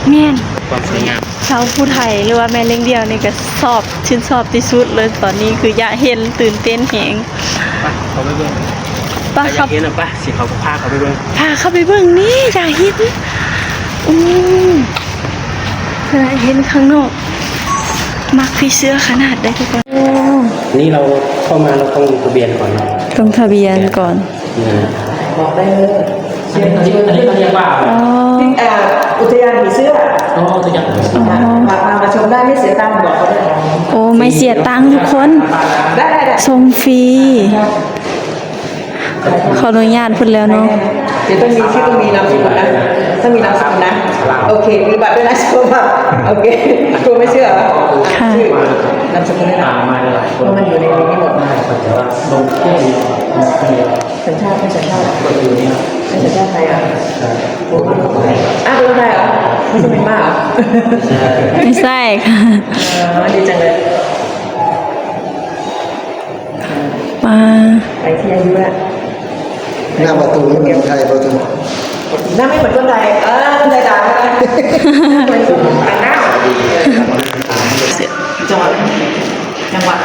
ແມ່ນ ຄວາມສວຍງາມ ຊາວຜູ້ໄທ ຫຼືວ່າແມ່ລ້ຽງດ່ຽວນີ້ກໍຊອບ ຊື່ນຊອບທີ່ສຸດເລີຍ. ຕອນນີ້ຄືຢາກເຫັນ ຕື່ນເຕັ້ນແຮງ. ໄປ ເຂົ້າໄປເບິ່ງ ໄປ ຢາກເຫັນນະ ໄປ ຊິເຂົ້າ ພາເຂົ້າໄປເບິ່ງ ພາເຂົ້າໄປເບິ່ງນີ້ ຢາກເຫັນ. ອື ຂະໜາດເຫັນຂ້າງນອກ ມັກຜີເສືອຂະໜາດໃດທຸກຄົນ. ໂອ້ ນີ້ເຮົາເຂົ້າມາ ເຮົາຕ້ອງລົງທະບຽນກ່ອນເນາະ ລົງທະບຽນກ່ອນ. ອື ບອກໄດ້ເລີຍ ອັນນີ້ ອັນນີ້ ອັນນີ້ເຂົາຮຽກວ່າ ອໍ ເອີ ອຸທະຍານຜີເສືອ. ອໍ ອຸທະຍານ ອໍ ມາ ມາ ມາຊົມໄດ້ ໄມ່ເສຍຕັງ ບອກເຂົາໄດ້. ໂອ້ ໄມ່ເສຍຕັງທຸກຄົນ ໄດ້ ໄດ້ ໄດ້ ຊົມຟຣີ. ຂໍອະນຸຍາດເພິ່ນແລ້ວເນາະ. ດຽວຕ້ອງມີ ຊື່ຕ້ອງມີນາມສະກຸນນະ ຕ້ອງມີນາມສະກຸນນະ. ໂອເຄ ມີບັດດ້ວຍນາມສະກຸນ. ໂອເຄ ກົວໄມ່ເຊື່ອ. ຄ່ະ ຊື່ນາມສະກຸນດ້ວຍນະ ເພາະມັນຢູ່ໃນນີ້ໝົດ. ສັນຊາດ ເປັນສັນຊາດ ເປັນສັນຊາດໄທອ່ະ. ອ້າວ ເປັນຄົນໄທເຫລອ? ໄມ່ໃຊ່ເປັນມ້າເຫລອ? ໄມ່ໃຊ່ ໄມ່ໃຊ່ຄ່ະ. ອໍ ດີຈັງເລີຍ. ປາ ໄປທ່ຽວຢູ່ລະ ໜ້າປະຕູເມືອງໄທ ປະຕູ ໜ້າໄມ່ເໝືອນຄົນໄທ. ເອີ ຄົນໄທດຳ ເໝືອນຄົນຕ່າງດ້າວ. ຈັງຫວັດ ຈັງຫວັດ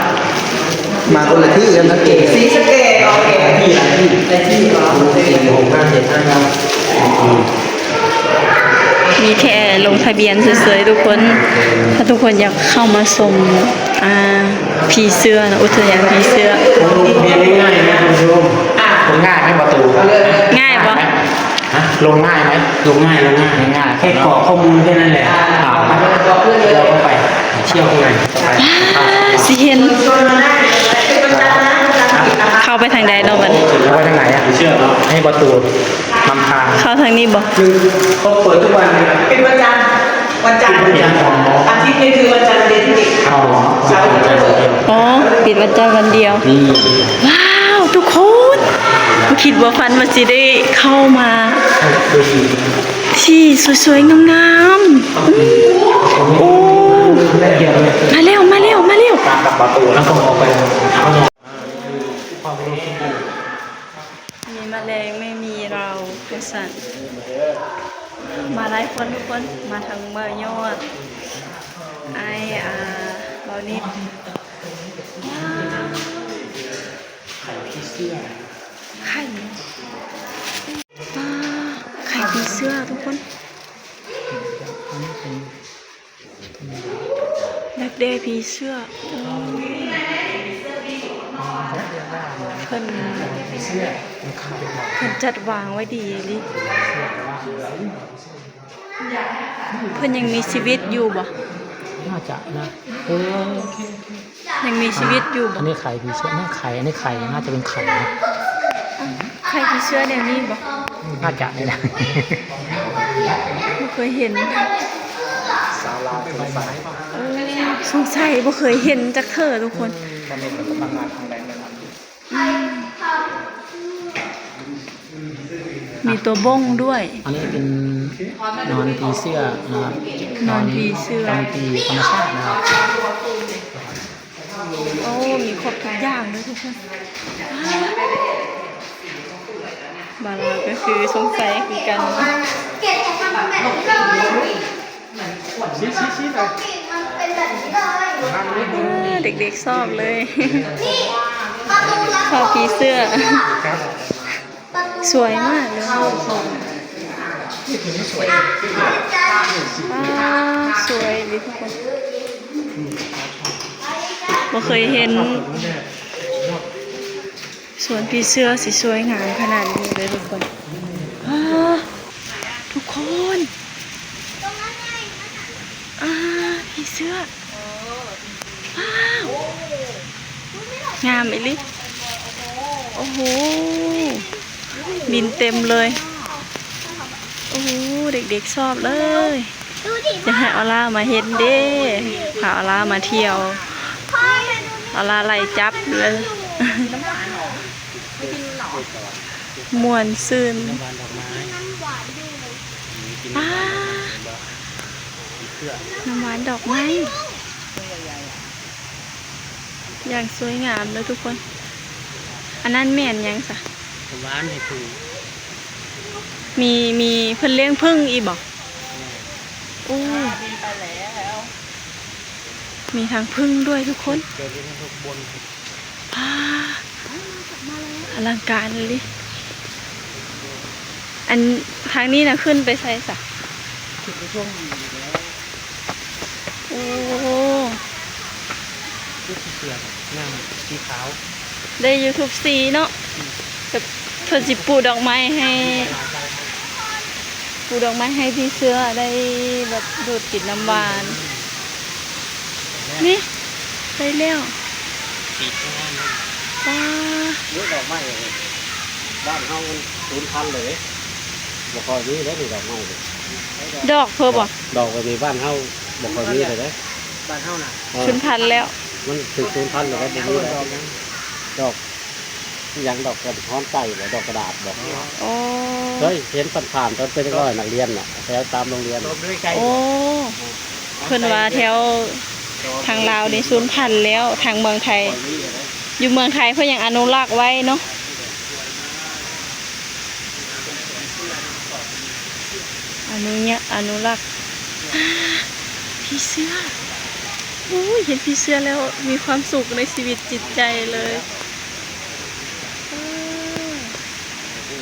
ມາຄົນລະທີ່ກັນນະ ສີສະເກດ. ໂອເຄ ທີ່ລະທີ່ ໄດ້ທີ່ເນາະ. ມີແຄ່ລົງທະບຽນເສີຍໆ ທຸກຄົນ. ຖ້າທຸກຄົນຢາກເຂົ້າມາຊົມ ອ່າ ຜີເສືອເນາະ ອຸທະຍານຜີເສືອ. ລົງທະບຽນງ່າຍໆ ນະທ່ານຜູ້ຊົມ. ລົງງ່າຍໄໝ? ປະຕູ ງ່າຍບໍ່? ຮະ ລົງງ່າຍໄໝ? ລົງງ່າຍ ລົງງ່າຍ ງ່າຍ ແຄ່ກອກຂໍ້ມູນແຄ່ນັ້ນແຫຼະ. ອ່າ ເຂົ້າໄປທ່ຽວຂ້າງໃນ. ຊິເຫັນ ເຂົ້າໄປທາງໃດເນາະບັດນີ້? ເຂົ້າໄປທາງໃດອະ? ໃຫ້ປະຕູນຳທາງ. ເຂົ້າທາງນີ້ບໍ່? ເປີດທຸກວັນ ປິດວັນຈັນ ວັນຈັນ ວັນຈັນ ອາທິດນີ້ຄືວັນຈັນ ເວັນເສົາ ເສົາອາທິດບໍ່ເປີດ. ອໍ ປິດວັນຈັນວັນດຽວ. ວ້າວ ທຸກຄົນ ບໍ່ຄິດບໍ່ຝັນວ່າຊິໄດ້ເຂົ້າມາທີ່ສວຍໆງາມໆ. ໂອ້ ມາແລ້ວ ມາແລ້ວ ມາແລ້ວ. ມີມາແລງ ແມ່ມີລາວ ວ່າຊັ້ນ. ມາຫຼາຍຄົນທຸກຄົນ ມາທັງບ່າວຍອດ ອ້າຍ ອ່າ ບ່າວນິດ. ວ້າວ ໄຂ່ຜີເສືອ ໄຂ່ ວ້າວ ໄຂ່ຜີເສືອທຸກຄົນ. ດັກແດ້ຜີເສືອ ໂອ້ ເພິ່ນ ເພິ່ນຈັດວາງໄວ້ດີອີ່ຫຼີ. ເພິ່ນຍັງມີຊີວິດຢູ່ບໍ່? ໜ້າຈະນະ. ເອີ ຍັງມີຊີວິດຢູ່ບໍ່? ອັນນີ້ໄຂ່ຜີເສືອ ນັ້ນໄຂ່ ອັນນີ້ໄຂ່ ໜ້າຈະເປັນໄຂ່ນະ. ໄຂ່ຜີເສືອແນວນີ້ບໍ່? ໜ້າຈະນີ້ນະ ບໍ່ເຄີຍເຫັນ. ເອີ ສົງໄສບໍ່ເຄີຍເຫັນຈັກເທື່ອທຸກຄົນ. ອືມ ມີຕົວບົ້ງດ້ວຍ. ອັນນີ້ເປັນໜອນຜີເສືອນະຄັບ ໜອນຜີເສືອ ໜອນຜີທຳມະຊາດນະຄັບ. ໂອ້ ມີຄົບທຸກຢ່າງເລີຍທຸກຄົນ. ບາລາກໍຄືສົງໄສຄືກັນ. ຊີ້ໆໆ ໄປ ເດັກໆຊອບເລີຍ ຊອບຜີເສືອ. ສວຍມາກເລີຍ. ວ້າວ ສວຍອີ່ຫຼີທຸກຄົນ ບໍ່ເຄີຍເຫັນ ສວນຜີເສືອຊິສວຍງາມຂະໜາດນີ້ເລີຍທຸກຄົນ. ອ້າ ທຸກຄົນ ອ້າ ຜີເສືອ ວ້າວ ງາມອີ່ຫຼີ. ໂອ້ໂຫ ບິນເຕັມເລີຍ. ໂອ້ໂຫ ເດັກໆຊອບເລີຍ. ຢາກໃຫ້ອາລາມາເຫັນເດ້ ພາອາລາມາທ່ຽວ ອາລາໄລ່ຈັບເລີຍ. ມ່ວນຊື່ນ. ນ້ຳຫວານດອກໄມ້ ອ້າ ມີກິນນ້ຳຫວານດອກໄມ້ ນ້ຳຫວານດອກໄມ້ ຢ່າງສວຍງາມເລີຍທຸກຄົນ. ອັນນັ້ນແມ່ນຫຍັງຊະ? ນ້ຳຫວານໃຫ້ຜຶ່ງ. ມີ ມີ ເພິ່ນລ້ຽງຜຶ່ງອີກບໍ່? ແມ່ນ. ໂອ້ ມີທັງເຜິ້ງດ້ວຍທຸກຄົນ. ປ້າ ອະລັງການອີ່ຫຼີ. ອັນທາງນີ້ນະ ຂຶ້ນໄປໃສຊະ? ໂອ້ ງາມ ສີຂາວ ໄດ້ຢູ່ທຸກສີເນາະ. ແບບເພິ່ນຊິປູດອກໄມ້ໃຫ້ ປູດອກໄມ້ໃຫ້ຜີເສືອໄດ້ແບບດູດກິນນ້ຳຫວານ. ນີ້ ໄດ້ແລ້ວ ສີງາມ. ປ້າ ໂອ້ຍ ດອກໄມ້ ບ້ານເຮົາມັນສູນພັນເລີຍເດ້ ບໍ່ຄ່ອຍມີເດ້ນີ້ ດອກໄມ້ນີ້. ດອກເພິ່ນບໍ່? ດອກແບບນີ້ບ້ານເຮົາບໍ່ຄ່ອຍມີເລີຍເດ້ ບ້ານເຮົານະ. ເອີ ສູນພັນແລ້ວ ມັນຖືກສູນພັນແລ້ວ ບໍ່ມີແລ້ວ. ດອກ ອີ່ຫຍັງ ດອກກະຮອນໄກ່ບໍ ດອກກະດາດບໍ? ໂອ້ ເຄີຍເຫັນຜ່ານໆ ຕອນເປັນເດັກນ້ອຍນັກຮຽນນະ ແຖວຕາມໂຮງຮຽນ. ໂອ້ ເພິ່ນວ່າແຖວທາງລາວນີ້ສູນພັນແລ້ວ ທາງເມືອງໄທ ຢູ່ເມືອງໄທເພິ່ນຍັງອະນຸລັກໄວ້ເນາະ. ອະນຸຍະ ອະນຸລັກ ຜີເສືອ. ໂອ້ຍ ເຫັນຜີເສືອແລ້ວມີຄວາມສຸກໃນຊີວິດຈິດໃຈເລີຍ. ເອີ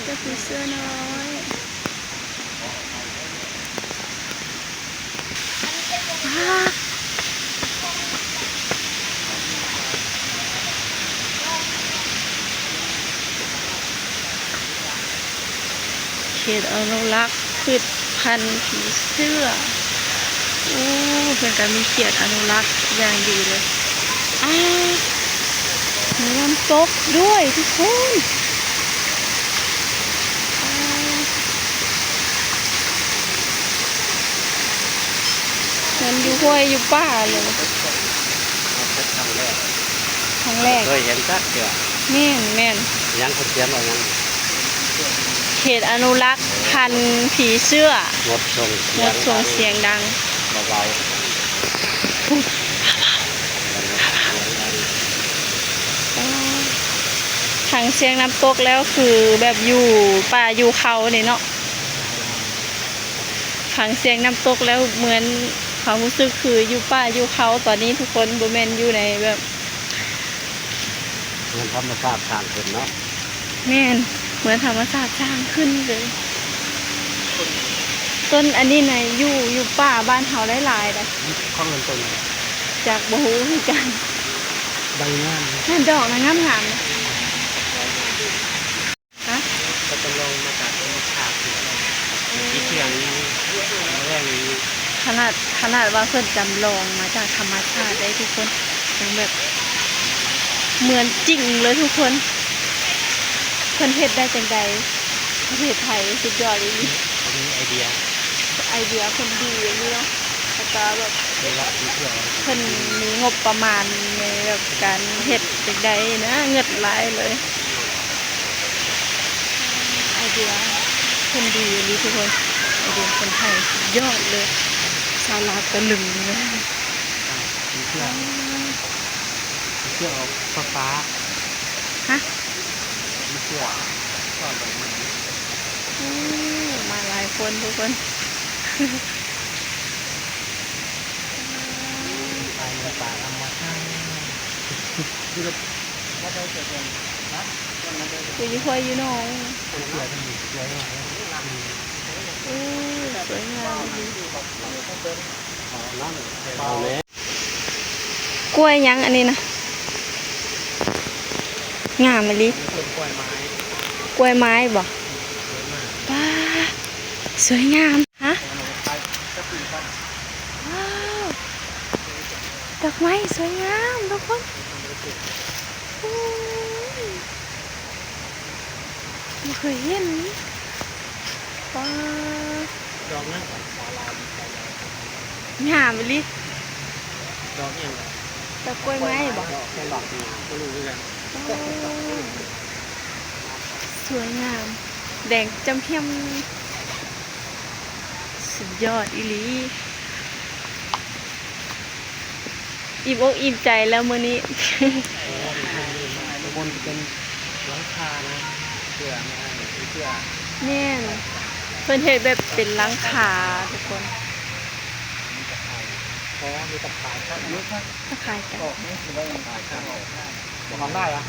ເຈົ້າຜີເສືອນ້ອຍ. ເຂດອະນຸລັກພືດພັນຜີເສືອ. ໂອ້ ເພິ່ນກະມີຂຽດອະນຸລັກຢ່າງດີເລີຍ. ອ້າ ມີນ້ຳຕົກດ້ວຍທຸກຄົນ. ເຫັນຢູ່ຫ້ວຍຢູ່ປ່າເລີຍ ຄັ້ງແລກ ຄັ້ງແລກ ບໍ່ເຄີຍເຫັນຈັກເທື່ອ. ແມ່ນໆ ຫຍັງເພິ່ນຂຽນວ່າຫຍັງ? ເຂດອະນຸລັກພັນຜີເສືອ ງົດສົ່ງສຽງ ງົດສົ່ງສຽງດັງ ເບົາໆ. ຟັງສຽງນ້ຳຕົກແລ້ວຄືແບບຢູ່ປ່າຢູ່ເຂົານີ້ເນາະ. ຟັງສຽງນ້ຳຕົກແລ້ວເໝືອນຄວາມຮູ້ສຶກຄືຢູ່ປ່າຢູ່ເຂົາຕອນນີ້ທຸກຄົນ ບໍ່ແມ່ນຢູ່ໃນແບບ ເໝືອນທຳມະຊາດສ້າງຂຶ້ນເນາະ. ແມ່ນ ເໝືອນທຳມະຊາດສ້າງຂຶ້ນເລີຍ. ຕົ້ນອັນນີ້ນະ ຢູ່ ຢູ່ປ່າບ້ານເຮົາຫຼາຍໆໃດ. ຂອງເງິນຕົ້ນ ຈັກ ບໍ່ຮູ້ຄືກັນ. ໃບງາມ ແມ່ນ ດອກນະງາມໆນະ. ຮະ? ກໍຈຳລອງມາຈາກທຳມະຊາດ ເອີ ທີ່ເຊື່ອງນີ້ ແລງນີ້. ຂະໜາດ ຂະໜາດວ່າເພິ່ນຈຳລອງມາຈາກທຳມະຊາດໄດ້ທຸກຄົນ ຍັງແບບເໝືອນຈິງເລີຍທຸກຄົນ. ເພິ່ນເຮັດໄດ້ຈັ່ງໃດ? ປະເທດໄທສຸດຍອດອີ່ຫຼີ. ເຂົາມີໄອເດຍ ໄອເດຍເພິ່ນດີອີ່ຫຼີເນາະ. ແລ້ວກໍແບບ ເພິ່ນມີງົບປະມານໃນແບບການເຮັດຈັ່ງໃດນະ ເງິດຫຼາຍເລີຍ. ໄອເດຍເພິ່ນດີອີ່ຫຼີທຸກຄົນ ໄອເດຍຄົນໄທສຸດຍອດເລີຍ. ຊາວລາວຕະລຶງເລີຍ. ເສື້ອ ເສື້ອອອກຟ້າໆ. ຮະ? ເສື້ອ ໂອ້ ມາຫຼາຍຄົນທຸກຄົນ. ຢູ່ຫ້ວຍຢູ່ໜອງ. ໂອ້ ສວຍງາມອີ່ຫຼີ. ກ້ວຍຫຍັງອັນນີ້ນະ? ງາມອີ່ຫຼີ. ກ້ວຍໄມ້ບໍ? ປ້າ ສວຍງາມ. ຮະ? ວ້າວ ດອກໄມ້ສວຍງາມທຸກຄົນ. ໂອ້ຍ ບໍ່ເຄີຍເຫັນ. ປ້າ ດອກຫຍັງ? ງາມອີ່ຫຼີ. ດອກຫຍັງ? ດອກກ້ວຍໄມ້ບໍ? ດອກ ດອກຫຍັງ ບໍ່ຮູ້ຄືກັນ. ໂອ້ ສວຍງາມ ແດງຈຳຫ້ຽມ ສຸດຍອດອີ່ຫຼີ. ອີ່ມອົກອີ່ມໃຈແລ້ວມື້ນີ້. ຂ້າງບົນເປັນຫຼັງຄານະ ເພື່ອບໍ່ໃຫ້ເສື້ອ. ແມ່ນ ເພິ່ນເຮັດແບບເປັນຫຼັງຄາທຸກຄົນ. อ๋อ มีตะข่ายกั้น อันนี้ก็ ตะข่ายกัน ออกไหม หรือว่ายังไง ข่ายกั้นออกได้ มันได้อะ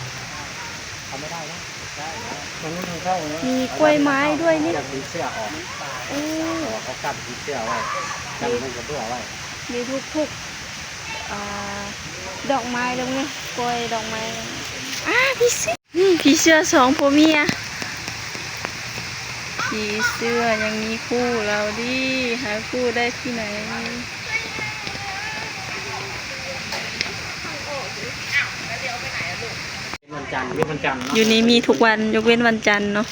เอาไม่ได้นะ ได้นะ มันไม่มีเข้านะ มีกล้วยไม้ด้วยนี่ อยากมีเสื้อออก โอ้ เขากั้นมีเสื้อไว้ กันมุงกระเบื้องไว้ มีทุกๆ อ่า ดอกไม้เลยนี่ กล้วย ดอกไม้ อ้า ผีเสื้อ อืม ผีเสื้อสองผัวเมีย ผีเสื้อยังมีคู่เราดิ หาคู่ได้ที่ไหน วันจันทร์ ยกวันจันทร์เนาะ อยู่นี่มีทุกวัน ยกเว้นวันจันทร์เนาะ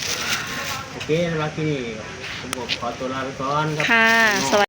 โอเค สำหรับที่นี่ ผมก็ขอตัวลาไปก่อนครับ ค่ะ สวัสดี